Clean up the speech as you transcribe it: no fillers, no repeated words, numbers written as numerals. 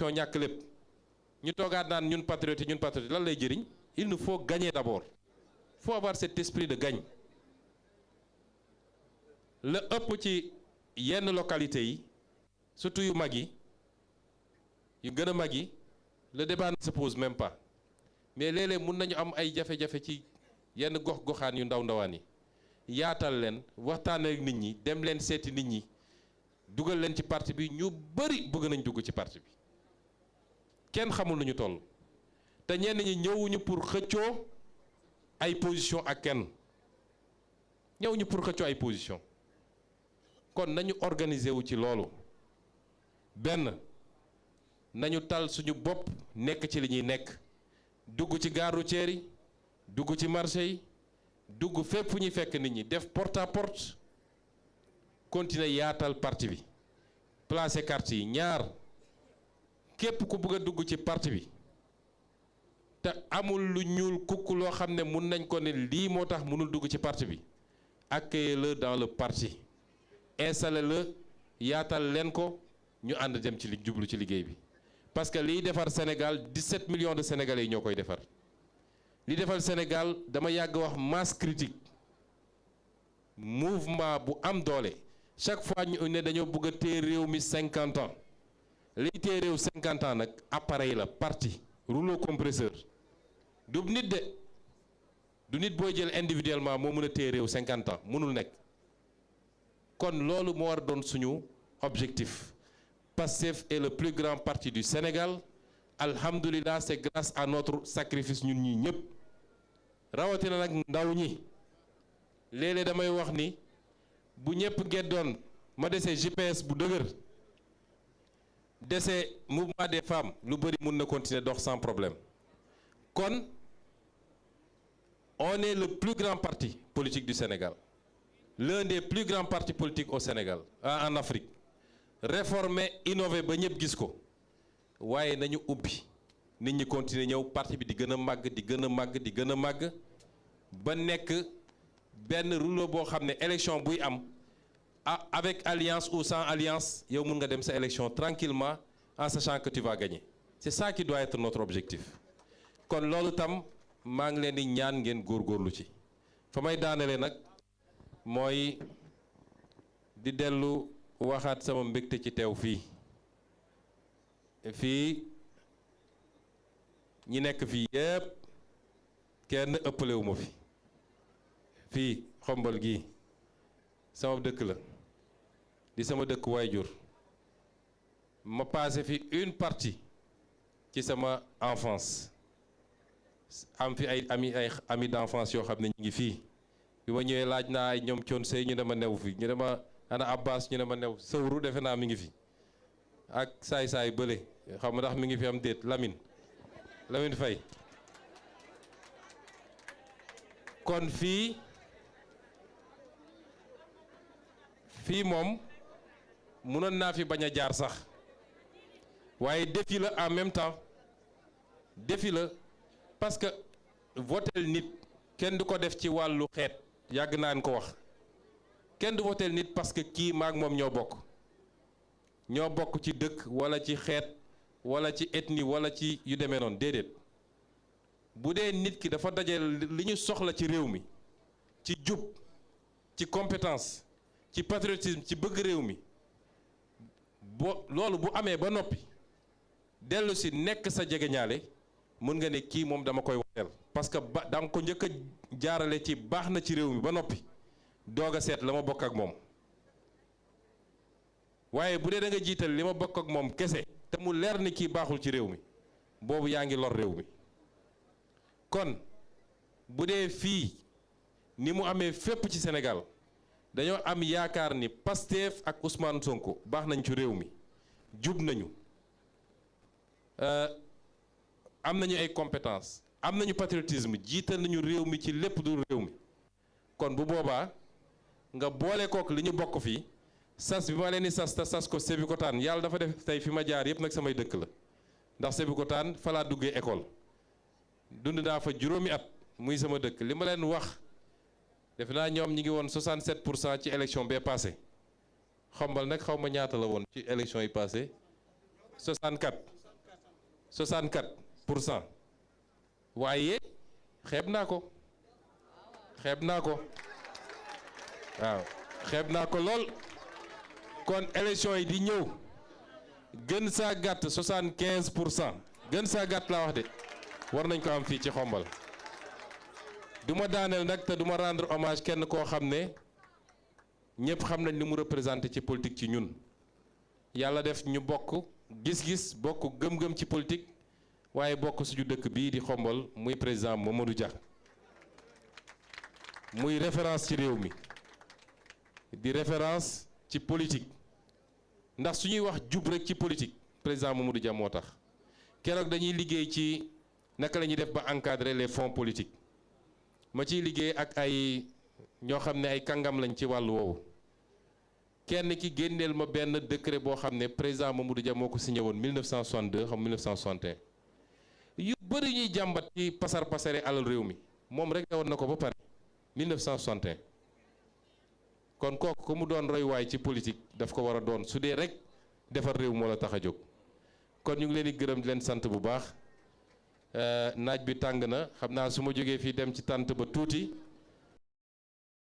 ñàkk lépp ñu toogaat naan ñun patriote lan lay jëriñ. Il nous faut gagner d'abord. Il faut avoir cet esprit de gagne. Le ëpp ci yenn localité yi surtout yu mag yi yu gën a mag yi le débat ne se pose même pas mais léeg-léeg mun nañu am ay jafe-jafe ci yenn gox-goxaan yu ndaw ndawaan yi yaatal leen waxtaan ak nit ñi dem leen seeti nit ñi dugal leen ci parti bi ñu bari bëgg nañ dugg ci parti bi kenn xamul nu ñu toll te ñenn ñi ñëwuñu pour xëccoo ay position ak kenn ñëwuñu pour xëccoo ay position kon nañu organiser wu ci loolu benn nañu tal suñu bopp nekk ci li ñuy nekk dugg ci gare routière yi dugg ci marché yi dugg fépp fu ñuy fekk nit ñi def porte à porte continuer yaatal parti bi placer carte yi ñaar képp ku bëgg a dugg ci parti bi te amul lu ñuul kukk loo xam ne mun nañ ko ne lii moo tax mënul dugg ci parti bi accueillez-le dans le parti installez-le yaatal leen ko ñu ànd dem ci li jublu ci liggéey bi parce que liy defar Sénégal 17 millions de Sénégalais yi ñoo koy defar li defal Sénégal dama yàgg wax masse critique mouvement bu am doole chaque fois ñu ne dañoo bëgg a téye réew mi 50 ans liy téye réew 50 ans nag appareil la parti rouleau compresseur du nit de du nit booy jël individuellement moo mën a téye réew 50 ans mënul nekk kon loolu moo war doon suñu objectif PASTEF est le plus grand parti du Sénégal alhamdulillah c'est grâce à notre sacrifice ñun ñii ñëpp rawatina nag ndaw ñi léeg-léeg damay wax ni bu ñëpp geddoon ma dese GPS bu dëgër dese mouvement des femmes lu bëri mun na continuer dox sans problème kon on est le plus grand parti politique du Sénégal l'un des plus grands partis politiques au Sénégal en Afrique réformer innover ba ñëpp gis ko waaye nañu ubbi nit ñi continuer ñëw parti bi di gën a màgg di gën a màgg di gën a màgg ba nekk benn rouleau boo xam ne élection buy am avec alliance ou sans alliance yow mun nga dem sa élection tranquillement en sachant que tu vas gagner c'est ça qui doit être notre objectif kon loolu tam maa ngi leen di ñaan ngeen góorgóorlu ci fa may daanale nag mooy di dellu waxaat sama mbégte ci teew fii ñi nekk fii yépp kenn ëppalewu ma fii xombal gi sama dëkk la di sama dëkk waayjur ma passé fi une partie ci sama enfance am fi ay ami d'enfance yoo xam ne ñu ngi fii bi ma ñëwee laaj naa ay ñoom coon sey ñu ne ma new fi ñu ne ma ana Abbas ñu ne ma new sëwru defe naa mi ngi fi ak saay-saay bële xam nga ndax mi ngi fi am déet Lamine Faye kon fii moom mënoon naa fi bañ a jaar sax waaye défi la en même temps défi la parce que votel nit kenn du ko def ci wàllu xeet yàgg naan ko wax kenn du votel nit parce que kii maag moom ñoo bokk ci dëkk wala ci xeet wala ci ethnie wala ci yu demee noonu déedéet bu dee nit ki dafa daje li ñu soxla ci réew mi ci jub ci compétence ci patriotisme ci bëgg réew mi loolu bu amee ba noppi dellu si nekk sa jegeñaale mën nga ne kii moom dama koy woteel parce que da nga ko njëkk a jaarale ci baax na ci réew mi ba noppi doog a seet la ma bokk ak moom waaye bu dee da nga jiital li ma bokk ak moom kese te mu leer ni kii baaxul ci réew mi boobu yaa ngi lor réew mi kon bu dee fii ni mu amee fépp ci Sénégal dañoo am yaakaar ni Pastef ak Ousmane Sonko baax nañ ci réew mi jub nañu am nañu ay compétences am nañu patriotisme jiital nañu réew mi ci lépp du réew mi kon bu boobaa nga boole kook li ñu bokk fii sas bi ma leen di sas te sas ko Sébikotane yàlla dafa def tey fi ma jaar yëpp nag samay dëkk la ndax Sébikotane fa laa duggee école dund naa fa juróomi at muy sama dëkk li ma leen wax def naa ñoom ñi ngi woon 67% ci élection bee passé xombal nag xaw ma ñaata la woon ci élection yi passé 64 64% waaye xeeb naa ko waaw xeeb naa ko lool. kon élection yi di ñëw gën saa gàtt 75% gën saa gàtt laa wax de war nañ ko am fii ci Xombol. du ma daaneel nag te du ma rendre hommage kenn koo xam ne ñëpp xam nañ li mu représenté ci politique ci ñun. yàlla def ñu bokk gis-gis bokk gëm-gëm ci politique waaye bokk suñu dëkk bii di Xombol muy président Mamadou Dia muy référence ci réew mi di référence ci politique ndax suñuy wax jub rek ci politique président Mamadou Dia moo tax. keroog dañuy liggéey ci naka la ñuy def ba encadrer les fonds politiques ma ciy liggéey ak ay ñoo xam ne ay kàngam lañ ci wàllu woowu. kenn ki génneel ma benn décret boo xam ne président Mamadou Dia moo ko signé woon 1962 xam 1961 yu bëri ñuy jàmbat ci pasare alal réew mi moom rek woon na ko ba pare 1961 kon kooku ku mu doon royuwaay ci politique daf ko war a doon su dee rek defar réew moo la tax a jóg. kon ñu ngi leen di gërëm di leen sant bu baax naaj bi tàng na xam naa su ma jógee fii dem ci tànt ba tuuti.